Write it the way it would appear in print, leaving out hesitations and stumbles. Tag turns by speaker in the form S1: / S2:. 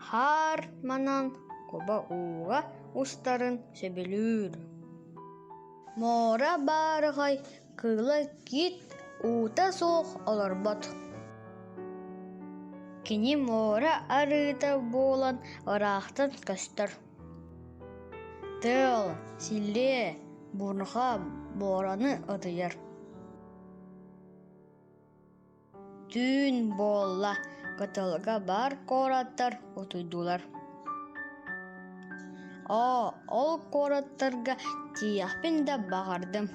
S1: Хаар манан куба ууга устарын сөбүлүүр. Муора баарыҕай кыыла кит уута суох олорбот. Кини муора арыыта буолан ыраахтан көстөр. Тыал, силлиэ, бурҕа буораны ытыйар. Түүн буолла, кытылга баар куораттар утуйдулар. Оо, ол куораттарга тиийиэхпин да баҕардым.